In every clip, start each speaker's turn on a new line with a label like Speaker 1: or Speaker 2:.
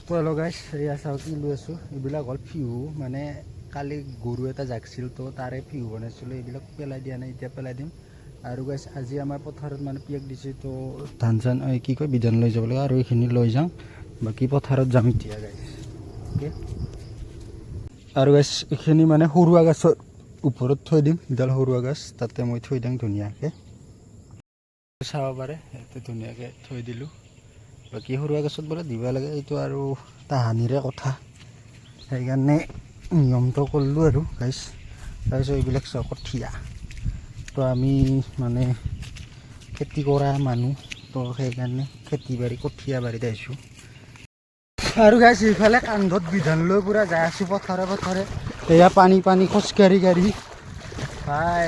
Speaker 1: তো হেল্ল' গাইছ, এয়া চাওক কি লৈ আছোঁ। এইবিলাক হ'ল ফিহু, মানে কালি গৰু এটা জাগছিল, তো তাৰে ফিহু বনাইছিলোঁ। এইবিলাক পেলাই দিয়া নাই, এতিয়া পেলাই দিম। আৰু গাইছ, আজি আমাৰ পথাৰত মানে পিয়াক দিছে, তো ধান চান এই কি কয় বিধান লৈ যাব লাগে আৰু এইখিনি লৈ যাওঁ। বাকী পথাৰত যাম এতিয়া গাইছ। অ'কে, আৰু গাইছ, এইখিনি মানে সৰুৱা গছৰ ওপৰত থৈ দিম। এডাল সৰুৱা গছ, তাতে মই থৈ দিম ধুনীয়াকৈ। চাব পাৰে, ইয়াতে ধুনীয়াকৈ থৈ দিলোঁ। বাকী সৰুৱা গছত বোলে দিব লাগে, এইটো আৰু তাহানিৰে কথা, সেইকাৰণে নিয়মটো কৰিলোঁ আৰু গাইছ। তাৰপিছত এইবিলাক চাওক, কঠীয়া। তো আমি মানে খেতি কৰা মানুহ, তো সেইকাৰণে খেতি বাৰী কঠীয়া বাৰীত আহিছোঁ। আৰু গাইছ, এইফালে কান্ধত বিধান লৈ পূৰা যাই আছোঁ পথাৰে পথাৰে। এয়া পানী পানী খোজকাঢ়ি কাঢ়ি ভাই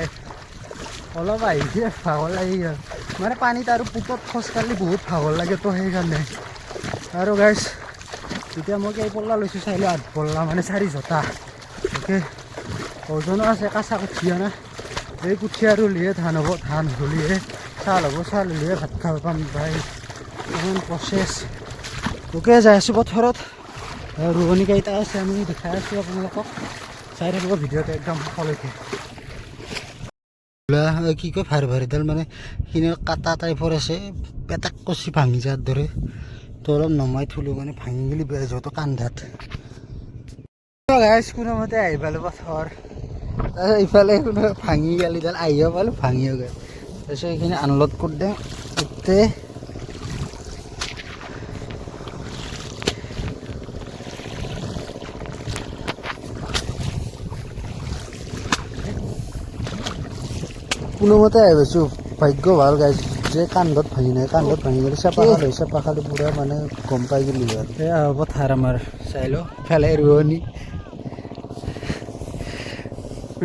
Speaker 1: অলপ আহিছে, ভাগৰ লাগি গ'ল। মানে পানীত আৰু পুতত খোজকাঢ়ি বহুত ভাগৰ লাগে, তো সেইকাৰণে। আৰু গাইছ, এতিয়া মই কেই পল্লা লৈছোঁ চাই লওঁ। 8 পল্লা, মানে 4 জোতা। অ'কে, ওজনো আছে, কাঁচা কঠীয়া না। এই কঠীয়া ৰুলিহে ধান হ'ব, ধান হ'লিহে চাউল হ'ব, চাউল হ'লিহে ভাত খাব পাম। ভাই, ইমান প্ৰচেছ। অ'কে, যাই আছোঁ পথাৰত। ৰোৱনী কেইটা আছে, আমি দেখাই আছোঁ আপোনালোকক। চাই থাকিব ভিডিঅ'টো একদম শেষলৈকে। কি কয় ভাৰ ভাৰীডাল মানে সেইখিনি কাটা টাইপৰ আছে, পেটাক কচি ভাঙি যোৱাৰ দৰে। তো অলপ নমাই থলোঁ, মানে ভাঙি গেলি বেয়া যিহেতু কান্ধাত। গাইছ, কোনোমতে আহি পালোঁ পথাৰ। তাৰপিছত ইফালে কোনো ভাঙি গেল, ইডাল আহিও পালোঁ, ভাঙিও গ'ল। তাৰপিছত এইখিনি আনলোড কৰি দিওঁ গোটেই। কোনোমতে আহি পাইছোঁ। ভাগ্য ভাল গাইছ যে কান্ধত ভাঙি নাই। কান্ধত ভাঙি গ'লে চেপা খালোঁ, চেপা খালোঁ পূৰা মানে গম পাই গ'লো। আৰু এয়া পথাৰ আমাৰ, চাই লওঁ। ইফালে ৰোৱনী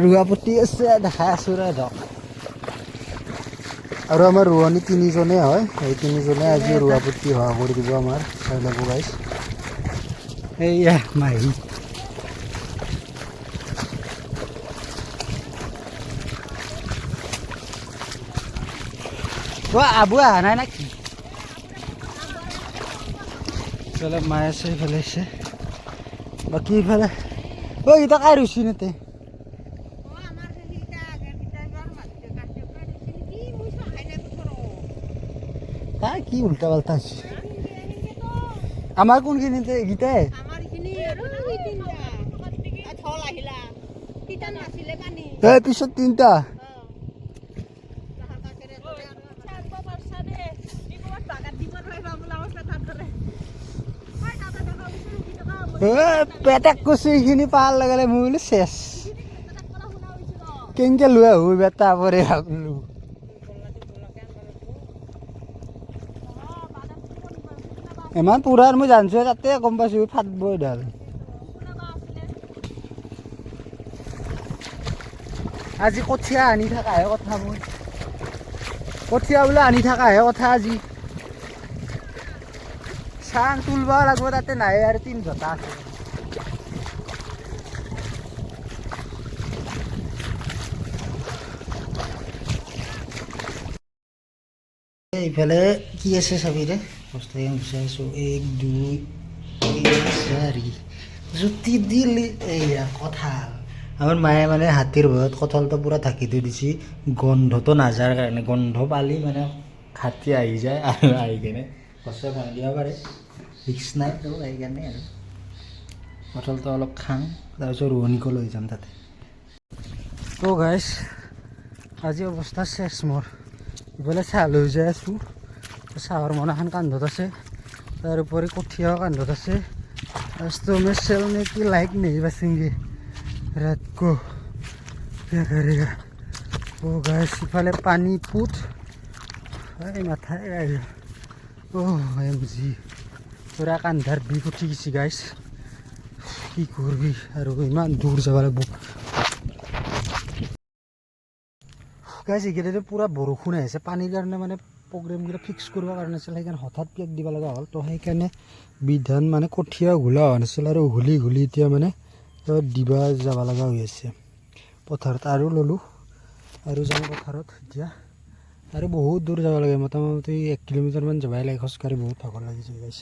Speaker 1: ৰোৱা পতি আছে, দেখাই আছোঁ ৰ ধৰক। আৰু আমাৰ ৰোৱনী তিনিজনে হয়, সেই তিনিজনে আজি ৰোৱা পতি সহায় কৰি দিব আমাৰ। চাই ল'ব গাইছ, এইয়া মাহী। অ, আবু অহা নাই নেকি? ইফালে মায়ে আছে, ইফালে আছে। বাকী ইফালে ঐ ইটা কাই ৰুইছি নেতে? কাই কি উল্টা পাল্টা হৈছে। আমাৰ কোনখিনিতে এইকেইটাই? এই পিছত তিনিটা। পেটেক কৈছো, এইখিনি পাহাৰ লগালে মই বোলো চেচ, কেনেকে লৈ আহো বেটা পৰে ভাবলো। ইমান পুৰাৰ মই জানছো, তাতে গম পাইছো ফাটব এডাল। আজি কঠীয়া আনি থাকাহে কথা, মই কঠীয়া বোলে আনি থাকাহে কথা। আজি চাং তুলব লাগিব, তাতে নাই আৰু 3 জোতা আছে। এইফালে কি আছে চাবি দে। বস্তা গুচাই আছোঁ। 1, 2, 3, 4 জুতি দিলি। এইয়া কঁঠাল। আমাৰ মায়ে মানে হাতীৰ ভয়ত কঁঠালটো পূৰা ঢাকি থৈ দিছে, গোন্ধটো নাযাৰ কাৰণে। গোন্ধ পালি মানে হাতী আহি যায় আৰু আহি কিনে গছে ভাঙি দিব পাৰে, ৰিক্স নাই। তো সেইকাৰণে আৰু কঁঠালটো অলপ খাওঁ, তাৰপিছত ৰোৱনীকো লৈ যাম তাতে। তো গাইছ, আজি অৱস্থা চেচ মোৰ। ইফালে চাহ লৈ যাই আছোঁ, চাহৰ মোনাখন কান্ধত আছে, তাৰোপৰি কঠীয়াও কান্ধত আছে। आज तो मैं चलने की लायक नहीं बसेंगे रात को, क्या करेगा ओ गाइस। ইফালে পানী পুত, এই মাথাই। অ' এম জি, পুৰা কান্ধাৰ বিষ উঠি গৈছে গাইছ। কি কৰবি আৰু, ইমান দূৰ যাব লাগিব গাইছ। এইকেইদিন পূৰা বৰষুণ আহিছে, পানীৰ কাৰণে মানে প্ৰগ্ৰেমকেইটা ফিক্স কৰিব কাৰণে নাছিল, সেইকাৰণে হঠাৎ পেক দিব লগা হ'ল। তো সেইকাৰণে বিধান মানে কঠীয়া ঘোলা হোৱা নাছিল আৰু ঘুলি ঘুলি এতিয়া মানে দিবা যাব লগা হৈ আছে পথাৰত। আৰু ল'লোঁ আৰু যাওঁ পথাৰত এতিয়া। আৰু বহুত দূৰ যাব লাগে, মোটামুটি 1 কিলোমিটাৰমান যাবই লাগে খোজকাঢ়ি। বহুত ভাগৰ লাগিছে গাইছ।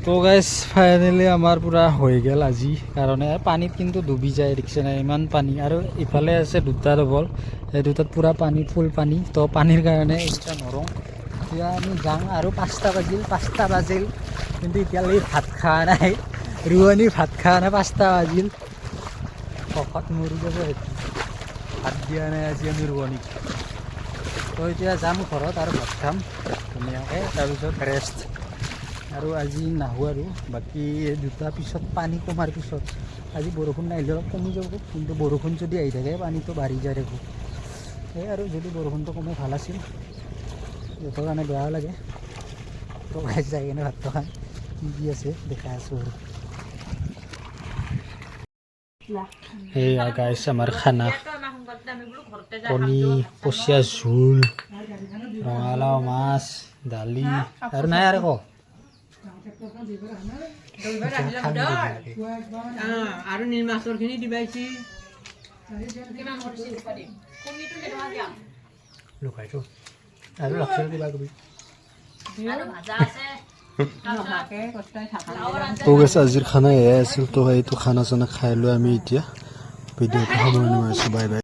Speaker 1: তো গাইজ, ফাইনেলি আমাৰ পূৰা হৈ গ'ল আজি কাৰণে। পানীত কিন্তু ডুবি যায়, দেখিছে নাই, ইমান পানী। আৰু ইফালে আছে দুটা ডবল, সেই দুটাত পূৰা পানী, ফুল পানী। তো পানীৰ কাৰণে এইকেইটা নৰোঁ। এতিয়া আমি যাওঁ আৰু 5টা বাজিল, 5টা বাজিল, কিন্তু এতিয়ালৈকে ভাত খোৱা নাই। ৰোৱনী ভাত খোৱা নাই, 5টা বাজিল। ভোকত মৰি যাব সেইটো। ভাত দিয়া নাই আজি আমি ৰোৱনীক। তো এতিয়া যাম ঘৰত আৰু ভাত খাম ধুনীয়াকৈ, তাৰপিছত ৰেষ্ট। আৰু আজি নাহোঁ আৰু বাকী দুটা পিছত, পানী কমাৰ পিছত। আজি বৰষুণ নাহিলে অলপ কমি যাব, কিন্তু বৰষুণ যদি আহি থাকে পানীটো বাঢ়ি যায় দেখোঁ। সেই আৰু যদি বৰষুণটো কমে ভাল আছিল, সিহঁতৰ কাৰণে বেয়াও লাগে। তো গাইজ, যাই কিনে ভাতটো খাম। কি কি আছে দেখাই আছোঁ। আৰু সেয়া গাইজ, আমাৰ খানা: কণী, কুচিয়া জোল, ৰঙালাও, মাছ, দালি। আৰু নাই আৰু ক। খাম ধুনীয়াকে।
Speaker 2: আৰু নীল মাছৰ খিনি দিবাইছি।
Speaker 1: লুকাইছো আৰু লাগছিল কিবা কিবি।
Speaker 3: তো গাইজ, আজিৰ খানা এয়াই আছিল। তো এইটো খানা চানা খাই লৈ আমি এতিয়া ভিডিঅ'টো সামৰণি মাৰিছোঁ। Bye bye.